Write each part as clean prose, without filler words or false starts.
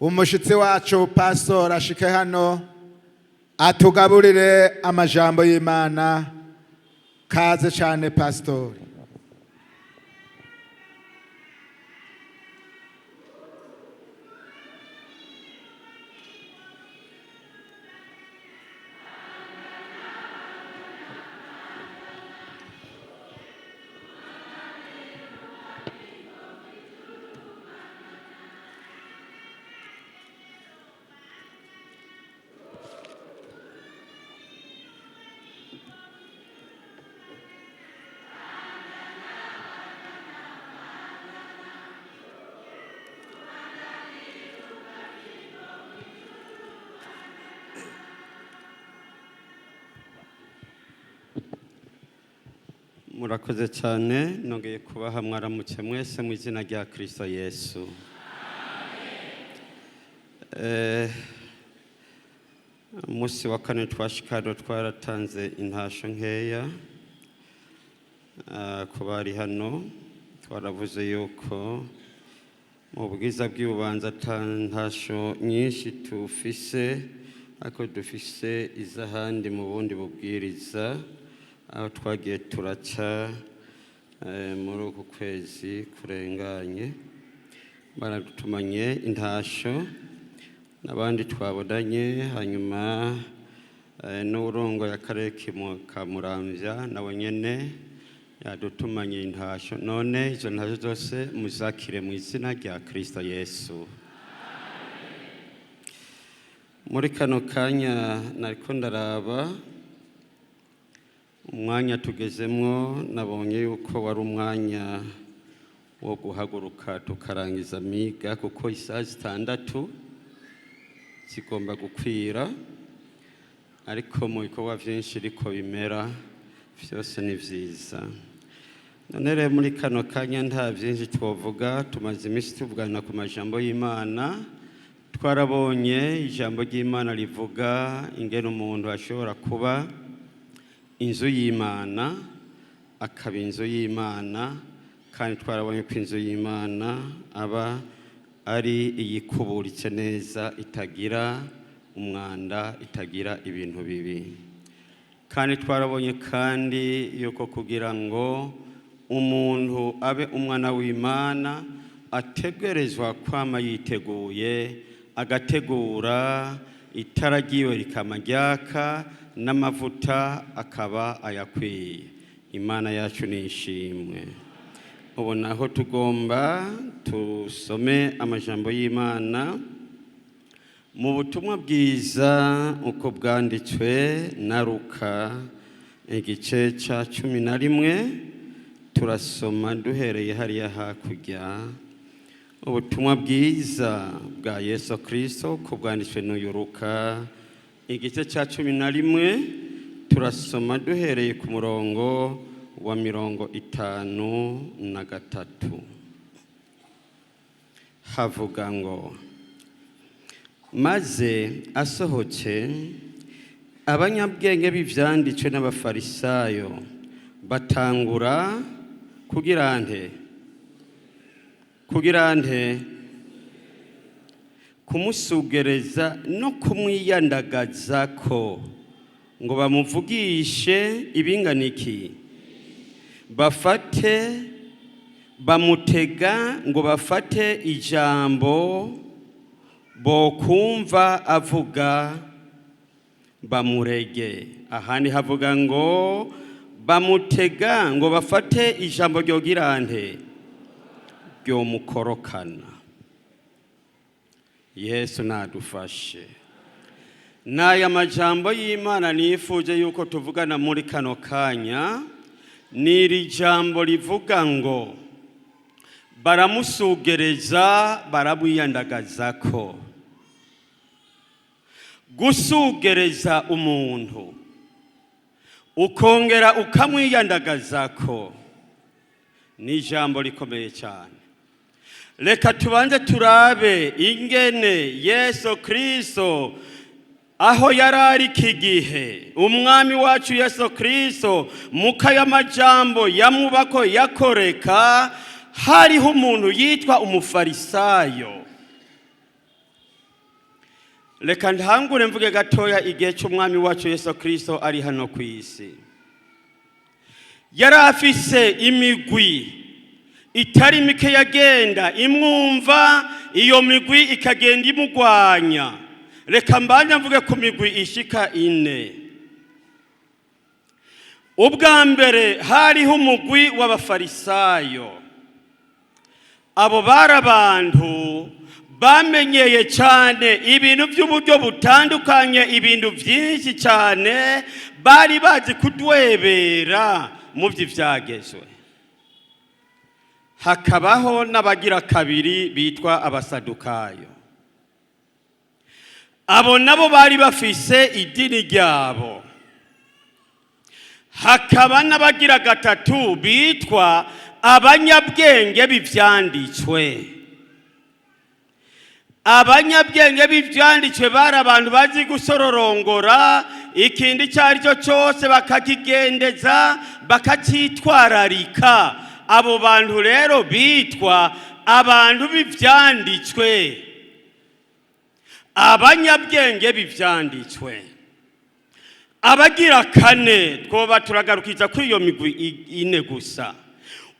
Umushitsi wacu pastor ashike hano atugaburire amajambo y'Imana. Kaze cyane, pastor. Murakoze cyane. Nongeye kubaha mwaramutse mwese mu izina rya Kirisito Yesu. Umunsi wa kane twashikano twaratanze intasho nkeya ku bari hano. Twaravuze yuko mu bwiza bw'ububanza ata ntasho nyinshi tufise, ariko dufise iz'ahandi mu bundi bubwiriza aho twagiye turaca muri uku kwezi kurenganye. Baradutumanye intasho n'abandi twabonanye, hanyuma n'uwurongoye akarere ka Muramvya nawe nyene yadutumanye intasho. None izo ntasho zose muzakire mu izina rya Kristo Yesu. Muri kano kanya nariko ndaraba umwanya tugezemwo, nabonye yuko wari umwanya wo guhaguruka tukarangiza miga, kuko isaha 6 zigomba gukwira. Ariko mu bikorwa vyinshi riko bimera vyose ni vyiza. None rero muri kano kanya nta vyinshi twovuga. Tumaze iminsi tuvugana ku majambo y'Imana. Twarabonye ijambo ry'Imana rivuga ingene umuntu ashobora kuba inzu y'Imana, akaba inzu y'Imana, kandi twarabonye ko inzu y'Imana aba ari iyikuburitse neza, itagira umwanda, itagira ibintu bibi. Kandi twarabonye kandi yuko kugira ngo umuntu abe umwana w'Imana ategerezwa kwama yiteguye, agategura itara ryiwe rikama ryaka n'amavuta akaba ayakwiye. Imana yacu ni ishimwe. Ubu naho tugomba tusome amajambo y'Imana mu butumwa bwiza uko bwanditswe na Luka, igice ca 11. Turasoma duhereye hariya hakurya. Ubutumwa bwiza bwa Yesu Kristo uko bwanditswe n'uyu Luka, igice ca 11, turasoma duhereye ku murongo wa 53. Havuga ngo: maze asohotse, abanyabwenge b'ivyanditswe n'abafarisayo batangura kugira nte? Kugira nte? Kumusugereza no kumwiyandagaza ko ngo bamuvugishe ibingana iki, bafate bamutega ngo bafate ijambo bokumva avuga bamurege. Ahandi havuga ngo bamutega ngo bafate ijambo ryogirante ryomukorokana. Yesu nadufashe. N'aya majambo y'Imana nifuje yuko tuvugana muri kano kanya ni iri jambo rivuga ngo baramusugereza baramwiyandagazako. Gusugereza umuntu ukongera ukamwiyandagazako ni ijambo rikomeye cyane. Reka tubanze turabe ingene Yesu Kristo aho yarari iki gihe, umwami wacu Yesu Kristo mukayamajambo yamubako yakoreka, hariho umuntu yitwa umufarisayo. Reka ntangure mvuge gatoya igihe cy'Umwami wacu Yesu Kirisito ari hano ku isi. Yari afise imigwi itari mike yagenda imwumva, iyo migwi ikagenda imugwanya. Reka mbanje mvuge ku migwi ishika ine. Ubwa mbere hariho umugwi w'Abafarisayo. Abo bari abantu bamenyeye cyane ibintu by'uburyo butandukanye, ibintu byinshi cyane bari bazi kudwebera mu by'ibyagezwe. Hakabaho n'abagira kabiri bitwa Abasadukayo. Abo nabo bari bafise idini ryabo. Hakaba n'abagira gatatu bitwa abanyabwenge b'ivyanditswe. Abanyabwenge b'ivyanditswe bari abantu bazi gusororongora ikindi icyo ari cyo cyose, bakakigendeza, bakacyitwararika. Abo bantu rero bitwa abantu b'ivyanditswe, abanyabwenge b'ivyanditswe. Abagira kane, twoba turagarukiza kuri iyo migwi ine gusa.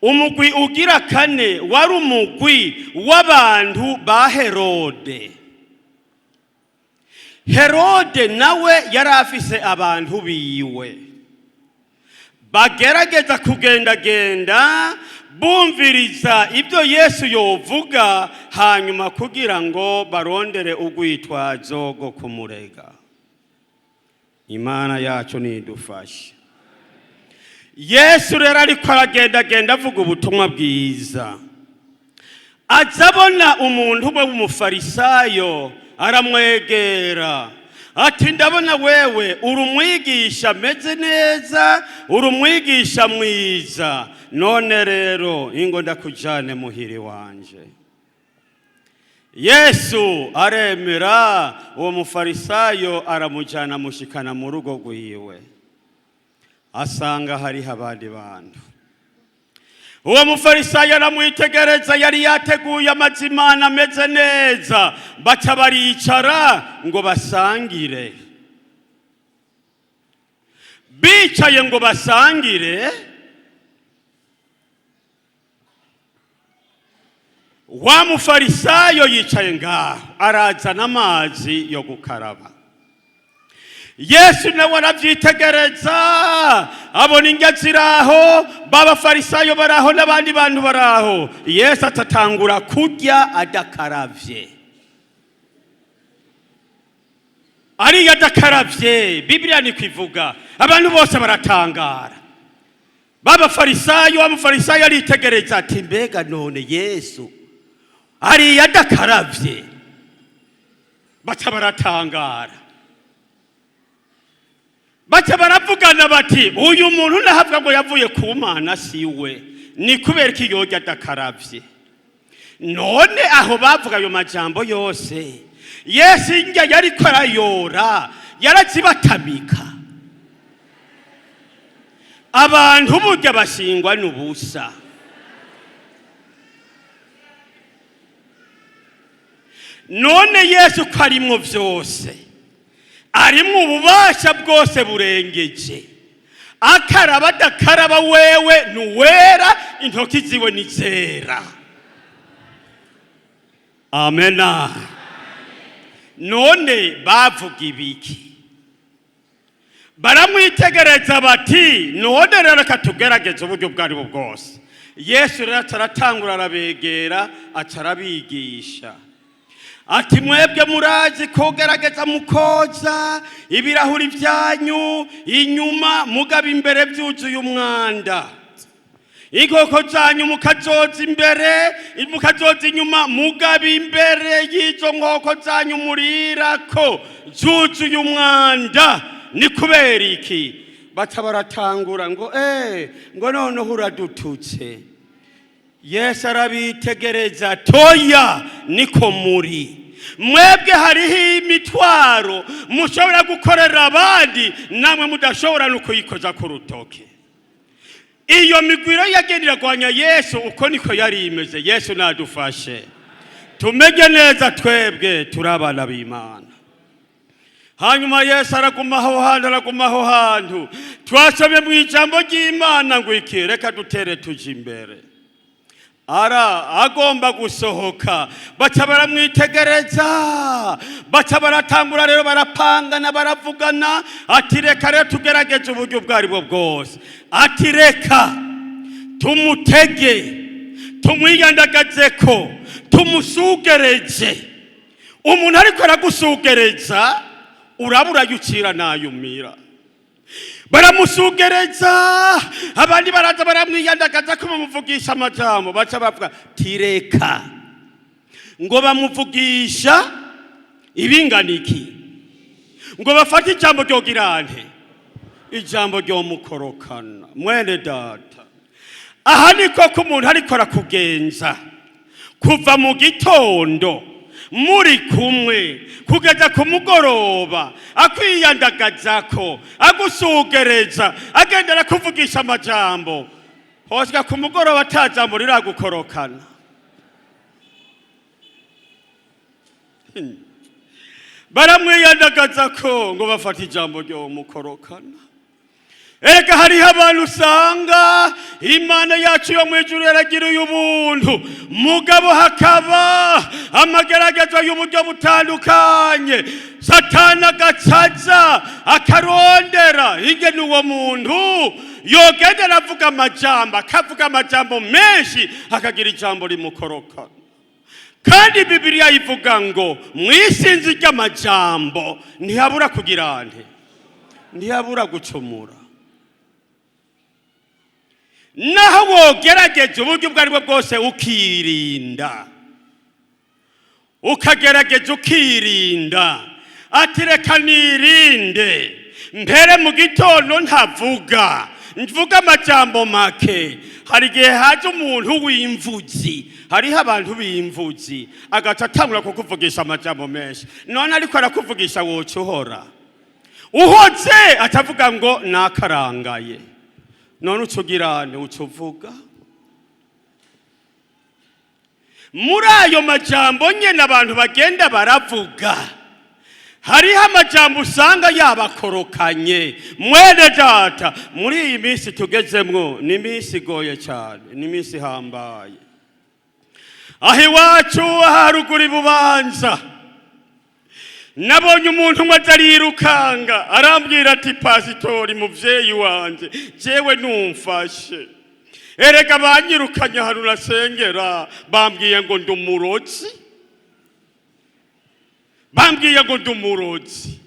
Umugwi ugira kane wari umugwi w'abantu ba Herode. Herode nawe yari afise abantu biwe bagerageza kugendagenda bumviriza ibyo Yesu yovuga, hanyuma kugira ngo barondere urwitwazo rwo kumurega. Imana yacu nidufashe. Yesu rero ariko aragendagenda avuga ubutumwa bwiza, aza abona umuntu umwe w'Umufarisayo, aramwegera ati: "Ndabona wewe uri umwigisha ameze neza, uri umwigisha mwiza. None rero ingo ndakujane muhiri wanje." Yesu aremera, uwo Mufarisayo aramujyana, amushikana mu rugo rwiwe, asanga hariho abandi bantu. Uwo Mufarisayo aramwitegereza, yari yateguye amazimana ameze neza, baca baricara ngo basangire. Bicaye ngo basangire, wa Mufarisayo yicaye ngaho, arazana amazi yo gukaraba. Yesu nawe arabyitegereza, abona indya ziraho, b'Abafarisayo baraho, n'abandi bantu baraho. Yesu atatangura kurya adakaravye. Ariyo adakaravye, Bibiliya niko ivuga. Abantu bose baratangara. B'Abafarisayo, wa Mufarisayo aritegereza ati: "Mbega none Yesu ariyo adakaravye?" Baca baratangara, baca baravugana bati: "Uyu muntu nahavuga ngo yavuye ku Mana siwe, ni kubera ko yorya adakaravye?" None aho bavuga ayo majambo yose, Yesu indya yariko arayora yarazibatamika. Abantu burya bashingwa n'ubusa. None Yesu ko arimwo vyose, arimwo ububasha bwose burengeje, akaraba adakaraba, wewe nuwera, intoki ziwe ni zera. Amena. None bavuga ibiki? Baramwitegereza bati: "None rero reka tugerageze uburyo ubwo ari bwo bwose." Yesu rero aca aratangura, arabegera, aca arabigisha ati: "Mwebwe murazi kogerageza mukoza ibirahuri byanyu inyuma, mugaba imbere byuzuye umwanda. Inkoko zanyu mukazoza imbere, mukazoza inyuma, mugaba imbere y'izo nkoko zanyu murirako zuzuye umwanda. Ni kubera iki?" Baca baratangura ngo: "Ngo noneho uradututse." Yesu arabitegereza: "Toya, niko muri mwebwe hariho imitwaro mushobora gukorera abandi, namwe mudashobora no kuyikoza ku rutoke." Iyo migwiro yagenda iragwanya Yesu, uko niko yari imeze. Yesu nadufashe tumenye neza twebwe turi abana b'Imana. Hanyuma Yesu araguma aho hantu, araguma aho hantu. Twasomye mu ijambo ry'Imana ngo iki? Reka dutere tuje imbere. Ara agomba gusohoka, baca baramwitegereza, baca baratangura rero barapangana, baravugana ati: "Reka rero tugerageze uburyo ubwo ari bwo bwose." Ati: "Reka tumutege, tumwiyandagaze ko tumusugereje." Umuntu ariko aragusugereza, urabura ucira nayumira. Baramusugereza, abandi baraza baramwiyandagaza ko bamuvugisha amajambo. Baca bavuga tireka ngo bamuvugisha ibingana iki, ngo bafate ijambo ryogirante, ijambo ryomukorokana. Mwene data, aha niko ko umuntu ariko arakugenza kuva mu gitondo muri kumwe kugeza ku mugoroba, akwiyandagazako, agusugereza, agenda arakuvugisha amajambo, hosya ku mugoroba ata jambo riragukorokana. Baramwiyandagaza ko ngo bafate ijambo ryomukorokana. Erega hariho abantu usanga Imana yacu yo mu ijuru yaragiriye ubuntu, mugabo hakaba amageragezwa y'uburyo butandukanye. Satani agacaza akarondera ingene uwo muntu yogendera avuga amajambo, akavuga amajambo menshi, akagira ijambo rimukoroka. Kandi Bibiliya ivuga ngo mu isinzi ry'amajambo ntihabura kugira nte? Ntihabura gucumura. Naho wogerageza uburyo ubwo ari bwo bwose ukirinda, ukagerageza ukirinda, ati: "Reka nirinde mbere mu gitondo ntavuga, mvuga amajambo make." Hari igihe haje umuntu w'imvuzi, hariho abantu b'imvuzi, agaca atangura kukuvugisha amajambo menshi. None ariko arakuvugisha, woca uhora uhoze, atavuga ngo nakarangaye. None uca ugirane? Uca uvuga. Muri ayo majambo nyene abantu bagenda baravuga, hariho amajambo usanga yabakorokanye. Mwene data, muri iyi minsi tugezemwo ni iminsi igoye cyane, ni iminsi ihambaye. Aho iwacu haruguru ibubanza, nabonye umuntu umwe aza arirukanga, arambwira ati: "Pasitori, muvyeyi wanje, jewe numfashe. Erega banyirukanye ahantu nasengera, bambwiye ngo ndi umurozi, bambwiye ngo ndi umurozi."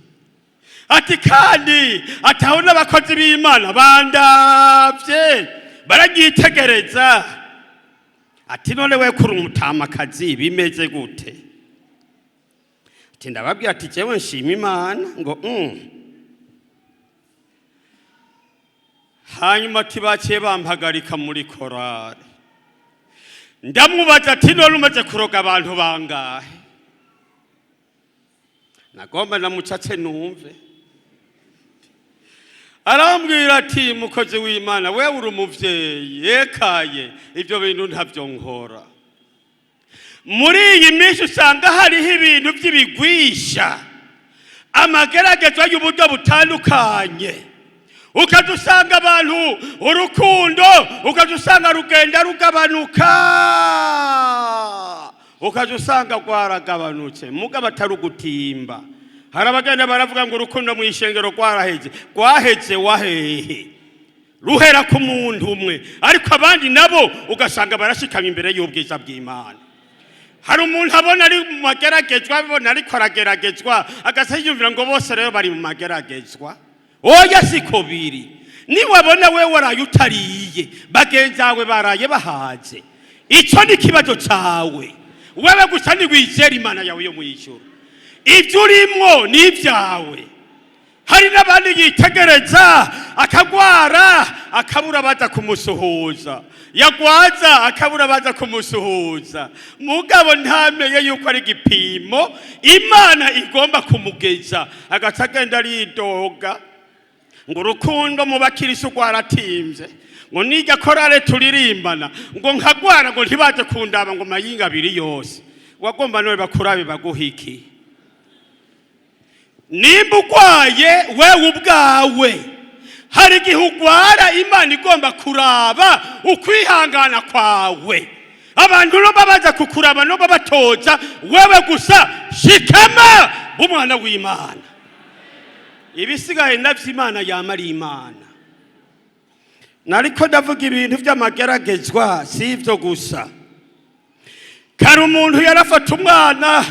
Ati kandi ataho n'abakozi b'Imana bandavye baranyitegereza. Ati: "None we kuri umutamakazi bimeze gute?" Ati: "Ndababwira ati jewe nshima Imana." Ngo Hanyuma ati: "Baciye bampagarika muri korale." Ndamubaza ati: "None umaze kuroga abantu bangahe?" Nagomba namucatse numve. Arambwira ati: "Mukozi w'Imana, wewe uri umuvyeyi, yekaye, ibyo bintu ntabyo nkora." Muri iyi minsi usanga hariho ibintu by'ibigwisha, amageragezwa y'uburyo butandukanye, ukaza usanga abantu urukundo ukaza usanga rugenda rugabanuka, ukaza usanga rwaragabanutse, mugabo atari ugutimba. Hari abagenda baravuga ngo urukundo mu ishengero rwaraheze. Rwaheze wahehe? Ruhera ku muntu umwe, ariko abandi nabo ugasanga barashikamye imbere y'ubwiza bw'Imana. Hari umuntu abona ari mu mageragezwa, abona ariko arageragezwa, agasa yiyumvira ngo bose rero bari mu mageragezwa. Oya, siko biri. Niwabona we waraye utariye, bagenzi bawe baraye bahaze, ico ni ikibazo cawe wewe gusa. Niwizera Imana yawe yo mu ijuru, ibyo urimwo ni ibyawe. Hari n'abandi yitegereza akagwara, akabura baza kumusuhuza, yagwaza akabura baza kumusuhuza, mugabo ntamenye yuko ari igipimo Imana igomba kumugeza, agaca agenda aridoga ngo urukundo mu bakirisu rwaratimvye, ngo nijya korale turirimbana, ngo nkagwara ngo ntibaze kundaba, ngo mayinga abiri yose. Wagomba none bakurabe baguha iki? Nimba urwaye wewe ubwawe, hari igihe ugwara Imana igomba kuraba ukwihangana kwawe. Abantu no babaza kukuraba no babatoza, wewe gusa shikama b'umwana w'Imana, ibisigaye navyo Imana yama ari Imana. Nariko ndavuga ibintu vy'amageragezwa, si ivyo gusa. Kare umuntu yarafata umwana,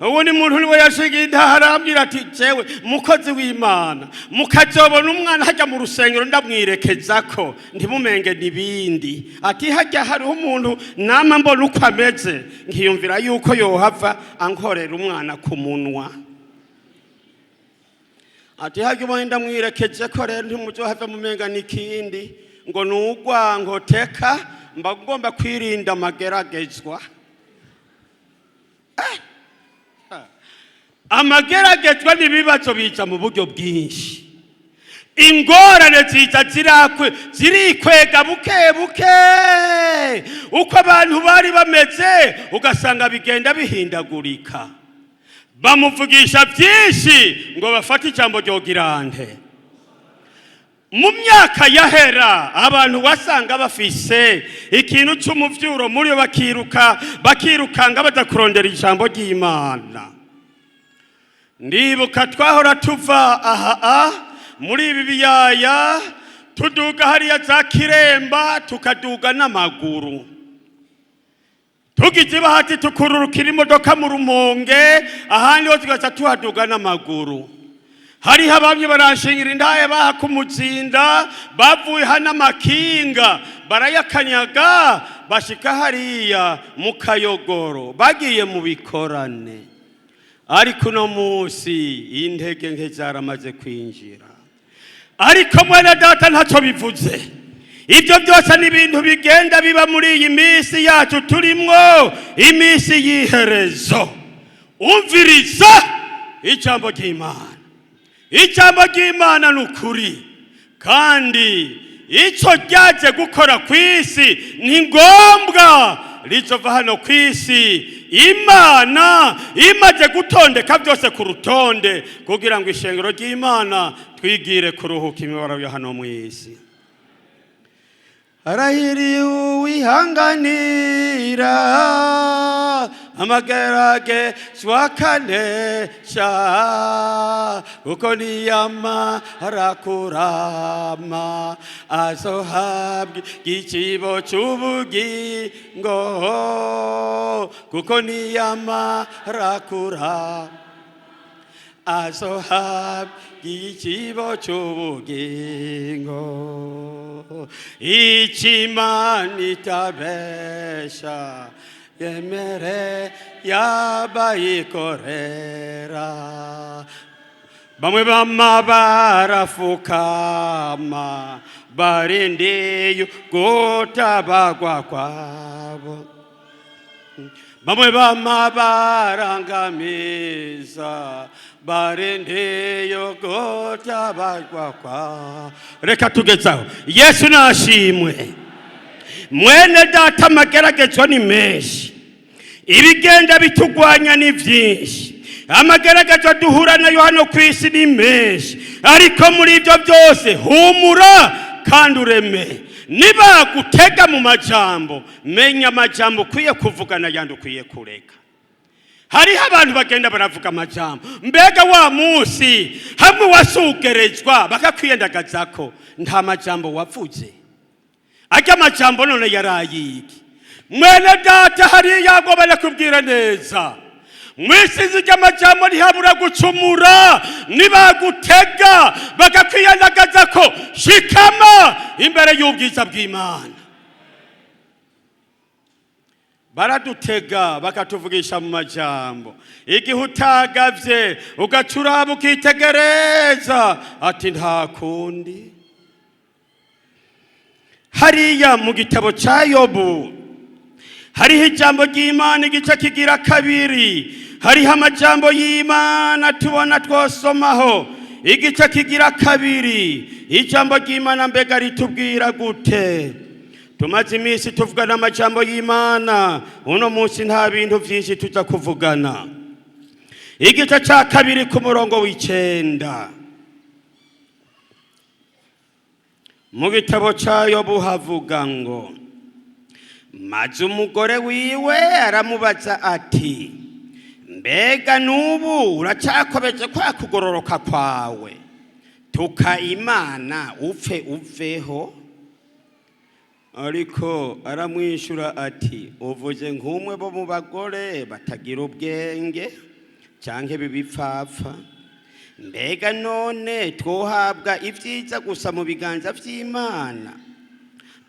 ubundi muntu niwe yashinga intaha, arambwira ati: "Jewe mukozi w'Imana, mukazobona umwana hajya mu rusengero ndamwirekeza ko ntimumenge n'ibindi." Ati: "Hajya hariho umuntu nama mbona uko ameze, nkiyumvira yuko yohava ankorera umwana ku munwa." Ati: "Hajya ubonye ndamwirekeje ko rero ntimuzohave mumenga n'ikindi, ngo ni urwango teka mba ngomba kwirinda amageragezwa." Amageragezwa n'ibibazo biza mu buryo bwinshi, ingorane ziza zirakwe zirikwega buke buke. Uko abantu bari bameze ugasanga bigenda bihindagurika. Bamuvugisha byinshi ngo bafate ijambo ryogirante. Mu myaka yahera abantu wasanga bafise ikintu cy'umuvyuro muri bo, bakiruka bakirukanga baja kurondera ijambo ry'Imana. Ndibuka twahora tuva aha a muri ibi biyaya, tuduga hariya za Kiremba, tukaduga n'amaguru. Tugize ibahati tukururukira imodoka mu Rumonge, ahandi ho tugaca tuhaduga n'amaguru. Hariho abamye baranshingira indaye baha ku Muzinda, bavuye hano amakinga barayakanyaga bashika hariya mu Kayogoro bagiye mu bikorane. Ariko uno munsi intege nke zaramaze kwinjira. Ariko mwene data, ntacyo bivuze. Ibyo byose ni ibintu bigenda biba muri iyi minsi yacu turimwo, iminsi y'iherezo. Umviriza ijambo ry'Imana. Ijambo ry'Imana ni ukuri, kandi icyo ryaje gukora ku isi ni ngombwa rizova hano ku isi Imana imaze gutondeka byose ku rutonde, kugira ngo ishengero ry'Imana twigire kuruhuka imibabaro yo hano mu isi. Arahiriye uwihanganira amageragezwa akanesha, kuko niyamara kurama azohabwa igiciro cy'ubugingo, kuko niyamara kurama azohabwa igiciro cy'ubugingo. Icyo Imana itabesha yemere yabayikorera, bamwe bama barafukama barindiye gutabagwa kwabo, bamwe bama barangamiza barindeye gutabagwa kwa. Reka tugezaho. Yesu nashimwe. Mwene data, amageragezwa ni menshi, ibigenda bitugwanya ni byinshi, amageragezwa duhura nayo hano ku isi ni menshi. Ariko muri ibyo byose humura kandi ureme. Niba gutega mu majambo, menya amajambo ukwiye kuvuga n'ayandi ukwiye kureka. Hariho abantu bagenda baravuga amajambo. Mbega wa munsi hamwe wasugerezwa bakakwiyandagazako, nta majambo wavuze? Ajya amajambo none yarayiki? Mwene data, hariya ngo barakubwira neza mwisizi ry'amajambo ntihabura gucumura. Nibagutega bakakwiyandagaza ko, shikama imbere y'ubwiza bw'Imana. Baradutega bakatuvugisha mu majambo. Igihe utagavye ugacuraba ukitegereza ati nta kundi. Hariya mu gitabo cya Yobu hariho ijambo ry'Imana, igice kigira kabiri. Hariho amajambo y'Imana tubona twosomaho, igice kigira kabiri. Ijambo ry'Imana mbega ritubwira gute? Tumaze iminsi tuvugana amajambo y'Imana. Uno munsi nta bintu byinshi tuza kuvugana. Igice cya 2 ku murongo w'9. Mu gitabo cya Yobu havuga ngo maze umugore wiwe aramubaza ati mbega n'ubu uracyakomeje kwa kugororoka kwawe, tuka Imana upfe uveho. Ariko aramwishyura ati uvuze nk'umwe bo mu bagore batagira ubwenge cyangwa b'ibipfapfa. Mbega none twohabwa ibyiza gusa mu biganza by'Imana,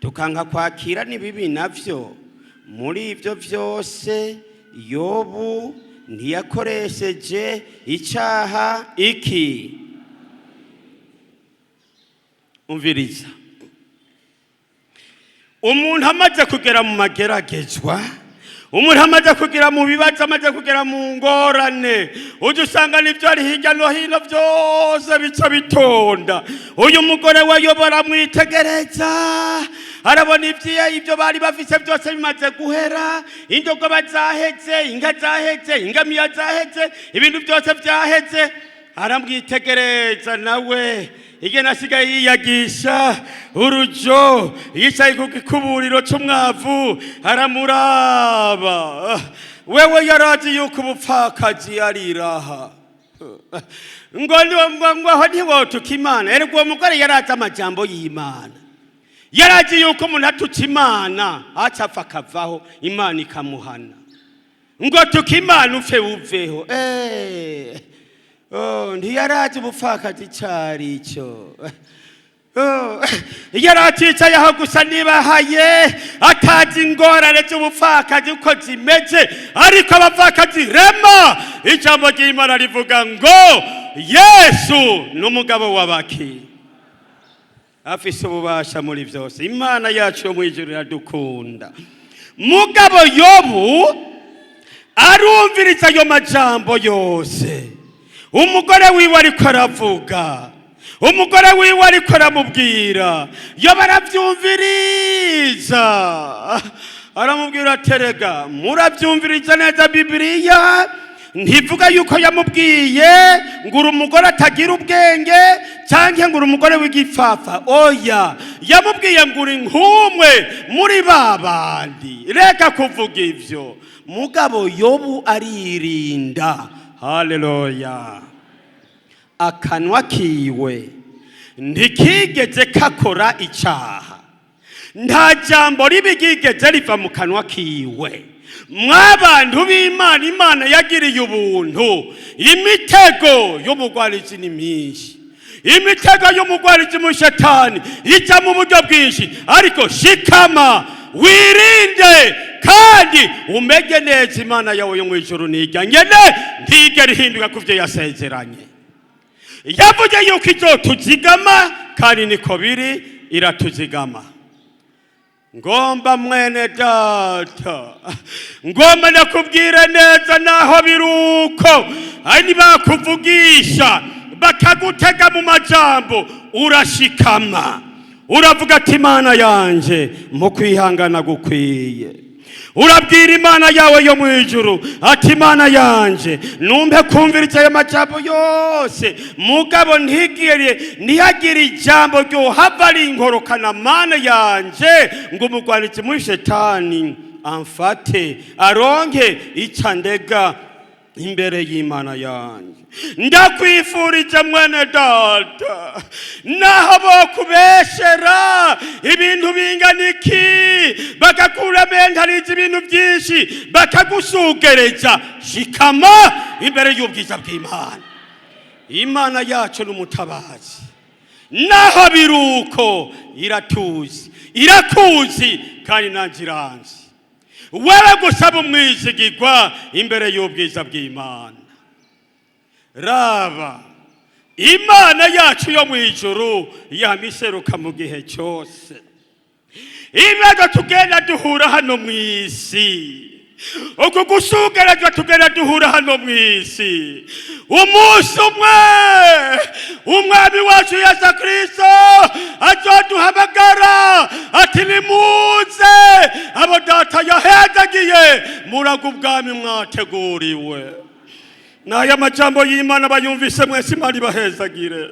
tukanka kwakira n'ibibi navyo? Muri ibyo byose Yobu ntiyakoresheje icyaha iki. Umviriza, umuntu amaze kugera mu mageragezwa, umuntu amaze kugera mu bibazo, amaze kugera mu ngorane, ujya usanga n'ibyo ari hirya no hino byose bica bitonda. Uyu mugore we Yobu aramwitegereza, arabona ibyo bari bafise byose bimaze guhera, indogoba zaheze, inka zaheze, ingamiya zaheze, ibintu byose byaheze. Aramwitegereza nawe igena asigaye yiyagisha urujo, yicaye ku gikuburiro c'umwavu, aramuraba. Wewe yarazi yuko ubupfakazi yariraha, ngo ngo aho ntiwotuka Imana. Erega uwo mugore yarazi amajambo y'Imana, yarazi yuko umuntu atutse Imana acapfa akavaho, Imana ikamuhana. Ngo tuka Imana upfe uveho. Ntiyarazi ubupfakazi cari ico. Yaracicaye aho gusa nibahaye, atazi ingorane z'ubupfakazi uko zimeze. Ariko abapfakazi rema, ijambo ry'Imana rivuga ngo Yesu n'umugabo w'abaki afise ububasha muri byose. Imana yacu yo mu ijuru iradukunda. Mugabo Yobu arumviriza ayo majambo yose umugore wiwe ariko aravuga, umugore wiwe ariko aramubwira. Yobu arabyumviriza, aramubwira aterega murabyumviriza neza. Bibiliya ntivuga yuko yamubwiye ngo uri umugore atagira ubwenge cyangwa ngo uri umugore w'igipfapfa. Oya, yamubwiye ngo uri nk'umwe muri ba bandi, reka kuvuga ibyo. Mugabo Yobu aririnda. Haleluya. Akanwa kiwe ntikigeze kakora icyaha, nta jambo ribi ryigeze riva mu kanwa kiwe. Mwabantu b'Imana, Imana yagiriye ubuntu. Imitego y'umugwarizi ni myinshi, imitego y'umugwarizi mu shetani ijya mu buryo bwinshi, ariko shikama wirinde kandi umege neza. Imana yawe yo mu ijuru nijya nyene ntigera ihinduka ku byo yasezeranye. Yavuze yuko izotuzigama, kandi niko biri, iratuzigama. Ngomba mwene data, ngomba ndakubwira neza, naho biruko ari bakuvugisha bakagutega mu majambo, urashikama uravuga ati Imana yanje mu kwihangana gukwiye. Urabwira Imana yawe yo mu ijuru ati Imana yanje numpe kumviriza ayo majambo yose, mugabo ntihagire ijambo ryohava rinkorokana Mana yanje, ngo umugwanizi muri shetani amfate aronke icandega imbere y'Imana yanje. Ndakwifurije mwene data, naho bokubeshera ibintu bingana iki, bakakurementariza ibintu byinshi, bakagusugereza, shikama imbere y'ubwiza bw'Imana. Imana yacu n'umutabazi, naho biruko iratuzi, irakuzi, kandi nanjye iranzi. Wewe gusaba umwizigirwa imbere y'ubwiza bw'Imana. Raba, Imana yacu yo mu ijuru yamiseruka mu gihe cyose. Ibibazo tugenda duhura hano mu isi, uku gusugerezwa tugenda duhura hano mu isi, umunsi umwe umwami wacu Yesu Kristo azoduhamagara ati nimuze abo data yahezagiye muraga ubwami mwateguriwe. N'aya majambo y'Imana bayumvise mwese, Imana ibahezagire.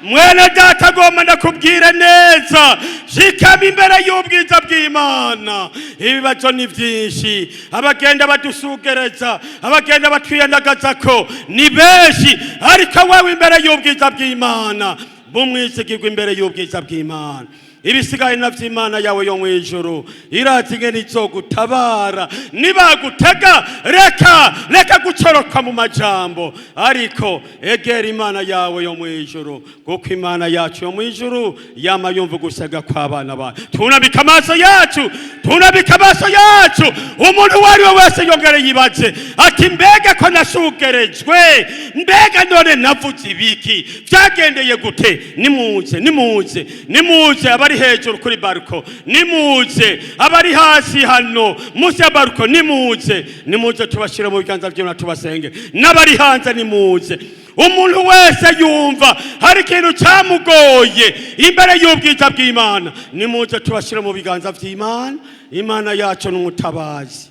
Mwene data, agomba ndakubwire neza, shikama imbere y'ubwiza bw'Imana. Ibibazo ni byinshi, abagenda badusugereza, abagenda batwiyandagaza ko ni benshi, ariko wewe imbere y'ubwiza bw'Imana bumwizigirwa imbere y'ubwiza bw'Imana. Ibisigaye navyo Imana yawe yo mw'ijuru irazi ingene izogutabara. Nibagutega, reka reka gucoroka mu majambo, ariko egera Imana yawe yo mw'ijuru, kuko Imana yacu yo mw'ijuru yama yumva gusenga kw'abana bayo. Tunabika amaso yacu, tunabika amaso yacu. Umuntu uwo ari we wese yongere yibaze ati: "Mbega ko nasugerejwe, mbega none navuze ibiki? Byagendeye gute?" Nimuze, nimuze, nimuze. Abari hejuru kuri balcon nimuze, abari hasi hano munsi ya balcon nimuze, nimuze tubashyire mu biganza by'Imana, tubasenge. N'abari hanze nimuze. Umuntu wese yumva hari ikintu cyamugoye imbere y'ubwiza bw'Imana, nimuze tubashyire mu biganza by'Imana. Imana yacu ni umutabazi.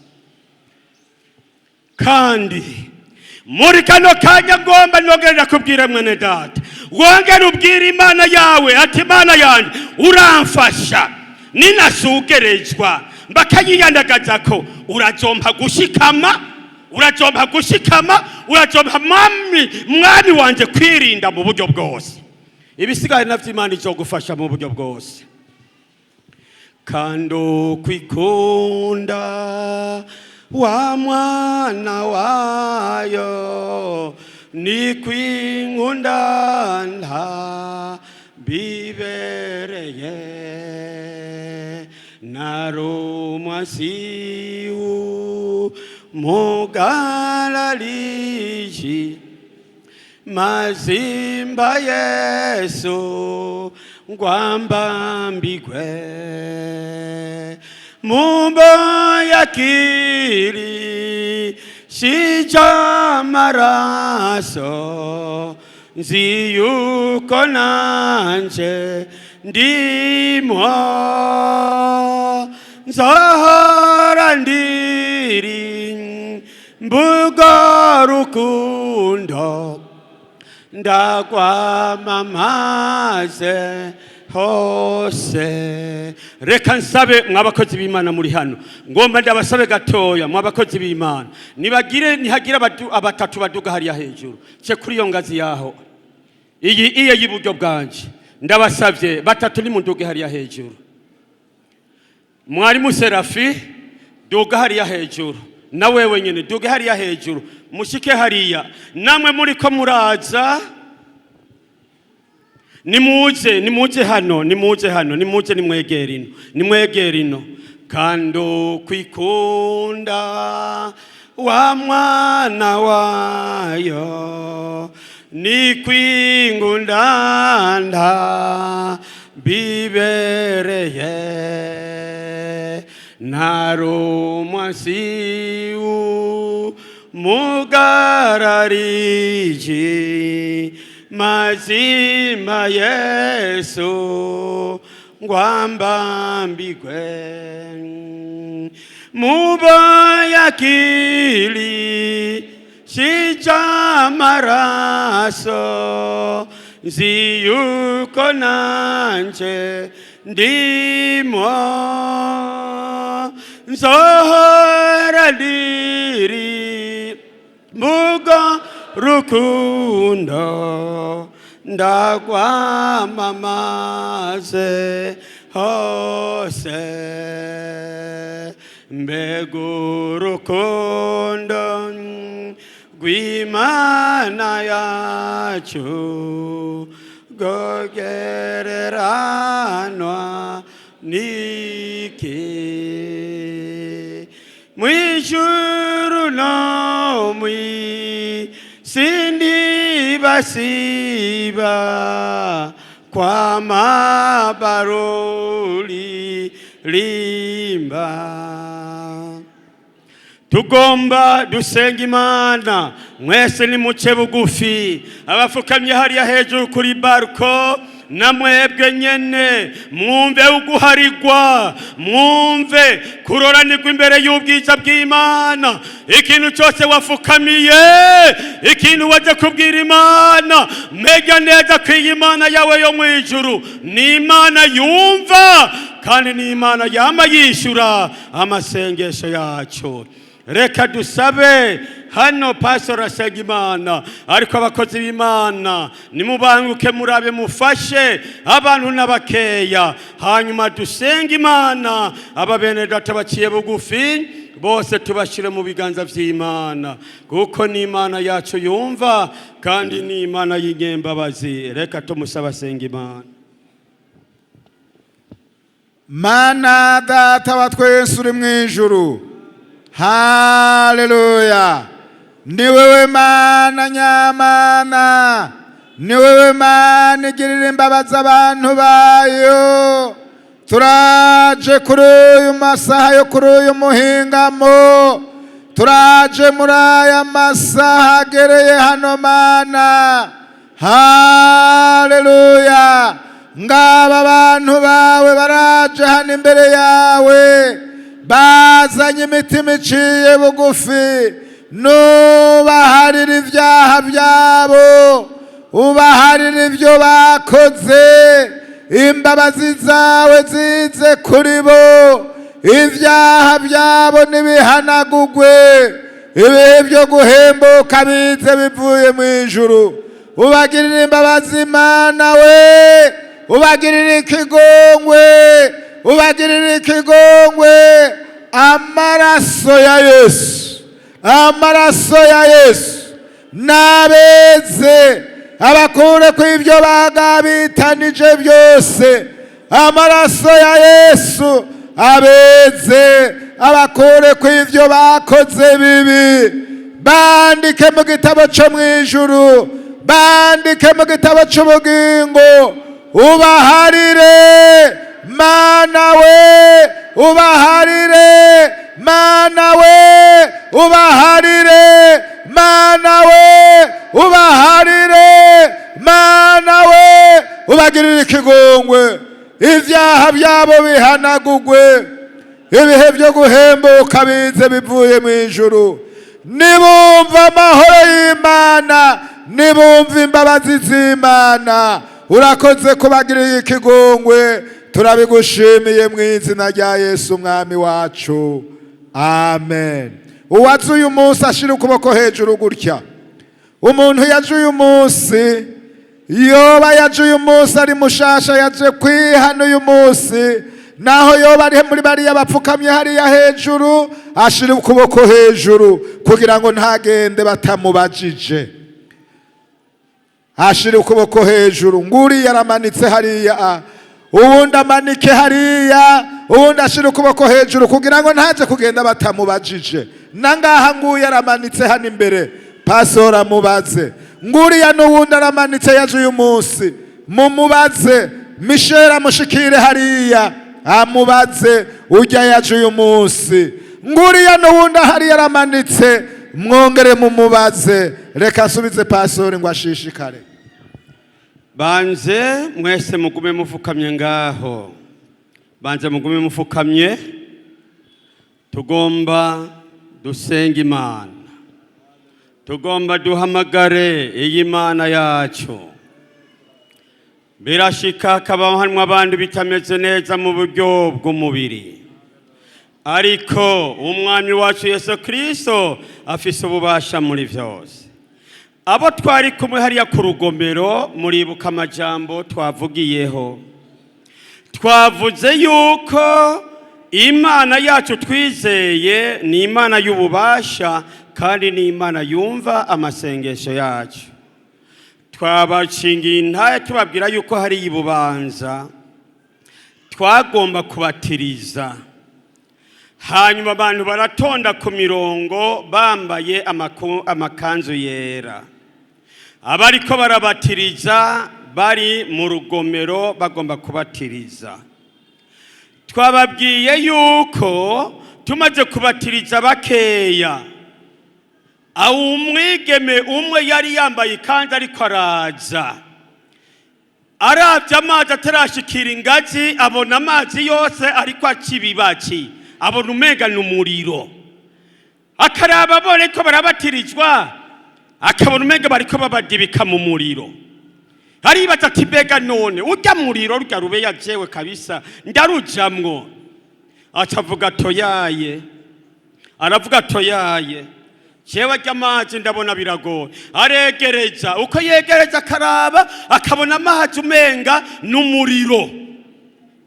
Kandi muri kano kanya ngomba nongera kubwira mwene data, wongere ubwire Imana yawe ati: "Imana yanjye, uramfasha ninasugerezwa bakayiyandagaza ko urazompa gushikama, urazompa gushikama, urazompa mwami, mwami wanje, kwirinda mu buryo bwose." Ibisigaye navyo Imana izogufasha mu buryo bwose. Kandi ukwikunda wa mwana wayo ni kwinkunda nta bibereye narumwasiu mugalaliji mazimba Yesu ngwambambigwe mumbo yakiri sija maraso nzi yuko nanje ndimwo nzohora ndiri mbuga rukundo ndakwamamaze hose. Reka nsabe mwabakozi b'Imana muri hano, ngomba ndabasabe gatoya. Mwabakozi b'Imana, nibagire nihagira abatatu baduga hariya hejuru ce kuri iyo ngazi yaho iyi iyo y'iburyo bwanje. Ndabasabye batatu, nimunduge hariya hejuru. Mwarimu Serafi, duga hariya hejuru, na wewe nyine duge hariya hejuru, mushike hariya. Namwe muri ko muraza, nimuze, nimuze hano, nimuze hano, nimuze, nimwegere ino, nimwegere ino. Kandi kwikunda wa mwana wayo ni kwingundanda bibereye narumwasiu mugarariji mazima Yesu ngwambambigwe muboyakili sija maraso nzi yuko nanje ndimo nzohora ndiri mbuga rukundo ndakwamamaze hose. Mbega urukundo rw'Imana yacu rwogereranwa niki? Mwijuru no mw'isi ntibasiba kwama barori rimba. Tugomba dusenga Imana. Mwese nimuce bugufi, abafukamye hariya hejuru kuri balcon. Na mwebwe nyene mwumve uguharigwa, mwumve kuroranirwa imbere y'ubwiza bw'Imana. Ikintu cyose wafukamiye, ikintu wajya kubwira Imana, menya neza ko iyi Imana yawe yo mu ijuru ni Imana yumva, kandi ni Imana yama yishyura amasengesho yacu. Reka dusabe hano. Pastor asenga Imana, ariko abakozi b'Imana nimubanguke, murabe mufashe abantu n'abakeya, hanyuma dusenge Imana. Aba bene data baciye bugufi bose tubashyire mu biganza by'Imana, kuko ni Imana yacu yumva, kandi ni Imana y'inyembabazi. Reka tumusaba asenga Imana. Mana Data wa twese uri mu ijuru, haleluya! Ni wewe Mana nyamana, ni wewe Mana igirira imbabazi abantu bayo. Turaje kuri uyu masaha yo kuri uyu muhingamo, turaje muri aya masaha agereye hano. Mana, haleluya! Ngaba abantu bawe baraje hano imbere yawe, bazanye imitima iciye bugufi. Nubaharira ibyaha byabo, ubaharira ibyo bakoze. Imbabazi zawe zize kuri bo, ibyaha byabo ntibihanagugwe, ibihe byo guhembuka bize bivuye mu ijuru. Ubagirira imbabazi, Imana we, ubagirira ikigongwe, ubagirira ikigongwe. Amaraso ya Yesu, amaraso ya Yesu nabeze, abakure ku ibyo bagabitanije byose. Amaraso ya Yesu abeze, abakure ku ibyo bakoze bibi. Bandike mu gitabo cyo mu ijuru, bandike mu gitabo cy'ubugingo. Ubaharire, Mana we, ubaharire, Mana we, ubaharire, Mana we, ubaharire, Mana we, ubagirire ikigongwe, ibyaha byabo bihanagugwe, ibihe byo guhembuka bize bivuye mu ijuru. Nibumva amahoro y'Imana, nibumva imbabazi z'Imana. Urakoze kubagiriye ikigongwe, turabigushimiye mu izina rya Yesu Umwami wacu, amen. Uwaje uyu munsi ashira ukuboko hejuru gutya. Umuntu yaje uyu munsi, yoba yaje uyu munsi ari mushasha, yaje kwihana uyu munsi, naho yoba ari muri bariya bapfukamye hariya hejuru, ashira ukuboko hejuru kugira ngo ntagende batamubajije. Ashira ukuboko hejuru. Nguriya aramanitse hariya, uwundi amanike hariya, uwundi ashira ukuboko hejuru kugira ngo ntaze kugenda batamubajije. Nangaha nguyu aramanitse hano imbere, pasora amubaze. Nguriya n'uwundi aramanitse yaje uyu munsi, mumubaze. Mishera amushikire hariya amubaze ujya yaje uyu munsi. Nguriya n'uwundi hariya aramanitse, mwongere mumubaze. Reka asubize pasori ngo ashishikare. Banze mwese mugume mufukamye ngaho, banze mugume mufukamye. Tugomba dusenga Imana, tugomba duhamagare iyi Mana yacu. Birashika hakaba harimo abandi bitameze neza mu buryo bw'umubiri, ariko Umwami wacu Yesu Kirisito afise ububasha muri byose. Abo twari kumwe hariya ku rugomero, muribuka amajambo twavugiyeho. Twavuze yuko Imana yacu twizeye ni Imana y'ububasha, kandi ni Imana yumva amasengesho yacu. Twabashingiye intahe, tubabwira yuko hari ibubanza twagomba kubatiriza. Hanyuma abantu baratonda ku mirongo bambaye amakanzu yera. Abariko barabatiriza bari mu rugomero bagomba kubatiriza. Twababwiye yuko tumaze kubatiriza bakeya, aho umwigeme umwe yari yambaye ikanzu ariko araza. Arabye amazi atarashikira ingazi, abona amazi yose ariko aca ibibatsi, abona umenga ni umuriro. Akaraba abone ko barabatirizwa, akabona umenga bariko babadibika mu muriro. Aribaza ati: "Mbega none urya muriro, rurya rubeya, jewe kabisa ndarujamwo?" Aca avuga toyaye, aravuga toyaye, jewe arya amazi ndabona biragoye. Aregereza, uko yegereza akaraba, akabona amazi umenga n'umuriro.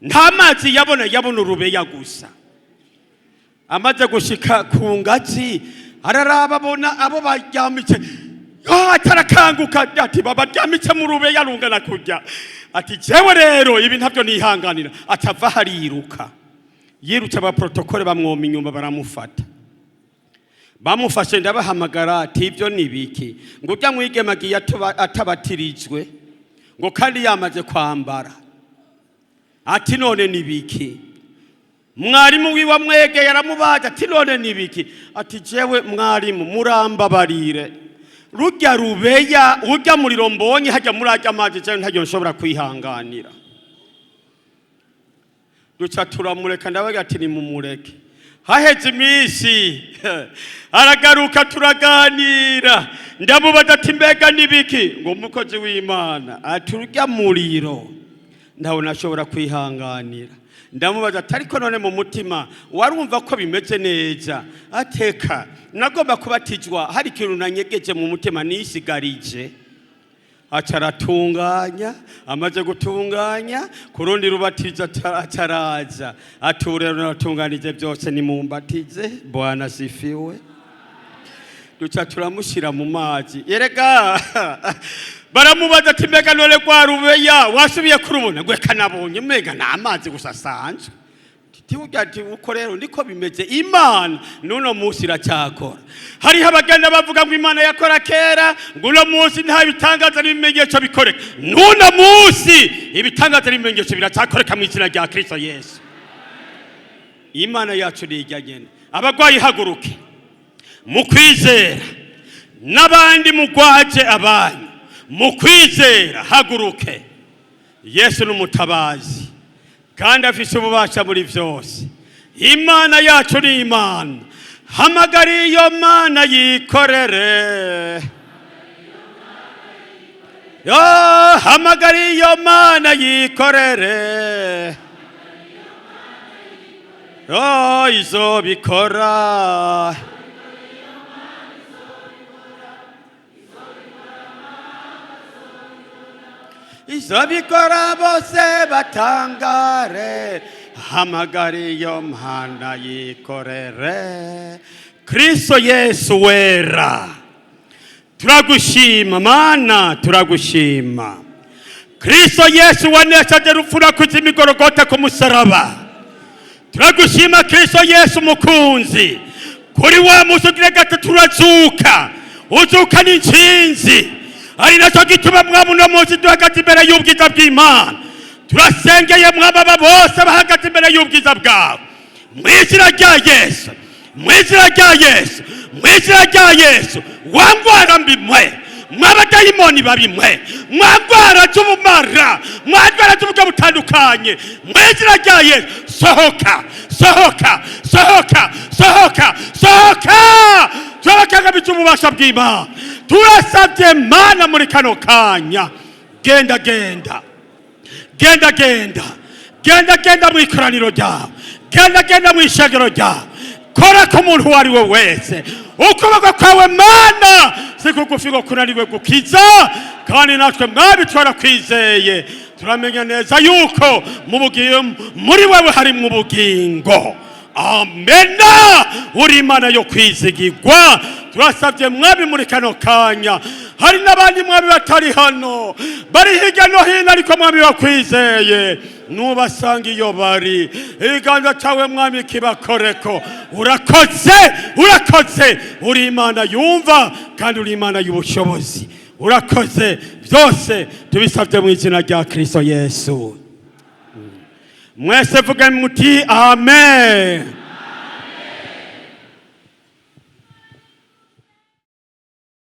Nta mazi yabona, yabona urubeya gusa. Amaze gushika ku ngazi, araraba, abona abo baryamitse. Atarakanguka ati: "Babaryamitse mu rubeya rungana kurya." Ati: "Jewe rero ibi ntabyo nihanganira." Atava hariruka, yirutse, abaprotokole bamwoma inyuma, baramufata. Bamufashe, ndabahamagara ati: "Ibyo ni biki?" Ngo urya mwigeme agiye atabatirijwe, ngo kandi yamaze kwambara. Ati: "None ni biki?" Mwarimu wiwe amwegeye aramubaza ati: "None ni biki?" Ati: "Jewe mwarimu, murambabarire, rurya rubeya, urya muriro mbonye hajya muri arya mazi, jewe ntaryo nshobora kwihanganira." Duca turamureka. Ndabaga ati: "Nimumureke." Haheze iminsi aragaruka, turaganira. Ndamubaza ati: "Mbega nibiki?" Ngo: "Umukozi w'Imana," ati, "urya muriro ntawe nashobora kwihanganira." Ndamubaza ati: "Ariko none mu mutima warumva ko bimeze neza?" Ateka nagomba kubatizwa, hari ikintu nanyegeje mu mutima nisigarije. Aca aratunganya. Amaze gutunganya, ku rundi rubatizo ataraza, ati: "Ubu rero naratunganije byose, nimumbatize." Bwana sifiwe. Duca turamushyira mu mazi. Erega baramubaza ati: "Mbega none rwa rubeya wasubiye kurubona?" Ngo: "Reka, nabonye mbega ni amazi gusa asanzwe." Tiburya ati: "Uko rero niko bimeze, Imana n'uno munsi iracyakora." Hariho abagenda bavuga ngo Imana yakora kera, ngo uno munsi nta bitangaza n'ibimenyetso bikoreka. N'uno munsi ibitangaza n'ibimenyetso biracyakoreka mu izina rya Kristo Yesu. Imana yacu ni ijya nyene. Abagwayi haguruke mu kwizera, n'abandi mugwaje abanyu mu kwizera, haguruke. Yesu ni umutabazi kandi afise ububasha muri byose. Imana yacu ni Imana. Hamagara iyo Mana yikorere. Yo, hamagara iyo Mana yikorere. Yo, izobikora. Izobikora bose batangare. Hamagara iyo Mana yikorere. Kristo Yesu wera, turagushima Mana, turagushima. Kristo Yesu wanesheje rupfu nakuze imigorogota ku musaraba, turagushima. Kristo Yesu mukunzi, kuri wa munsi ugira gatatu urazuka, uzuka n'intsinzi. Ari nacyo gituma mwami uno munsi duhagaze imbere y'ubwiza bw'Imana. Turasengeye mwami aba bose bahagaze imbere y'ubwiza bwawe, mu izina rya Yesu, mu izina rya Yesu, mu izina rya Yesu. Wa ndwara mbi mwe, mw'abadayimoni babi mwe, mwa ndwara z'ubumara, mwa ndwara z'uburyo butandukanye, mu izina rya Yesu, sohoka, sohoka, sohoka, sohoka, sohoka! Turabakangamiza ububasha bw'Imana. Turasabye Mana muri kano kanya, genda, genda, genda, genda, genda, genda mu ikoraniro ryawe, genda, genda mu ishengero ryawe, kora ku muntu uwo ari we wese. Ukuboko kwawe Mana si kugufi ngo kunaniwe gukiza. Kandi natwe mwami twarakwizeye, turamenya neza yuko mu bugingo muri wewe harimo ubugingo. Amena. Uri Imana yo kwizigirwa. Turasabye mwami muri kano kanya, hari n'abandi mwami batari hano, bari hirya no hino, ariko mwami bakwizeye, nubasanga iyo bari, ikiganza cyawe mwami kibakoreko. Urakoze, urakoze. Uri Imana yumva kandi uri Imana y'ubushobozi. Urakoze. Byose tubisabye mu izina rya Kristo Yesu. Mwese vuga muti: "Amen."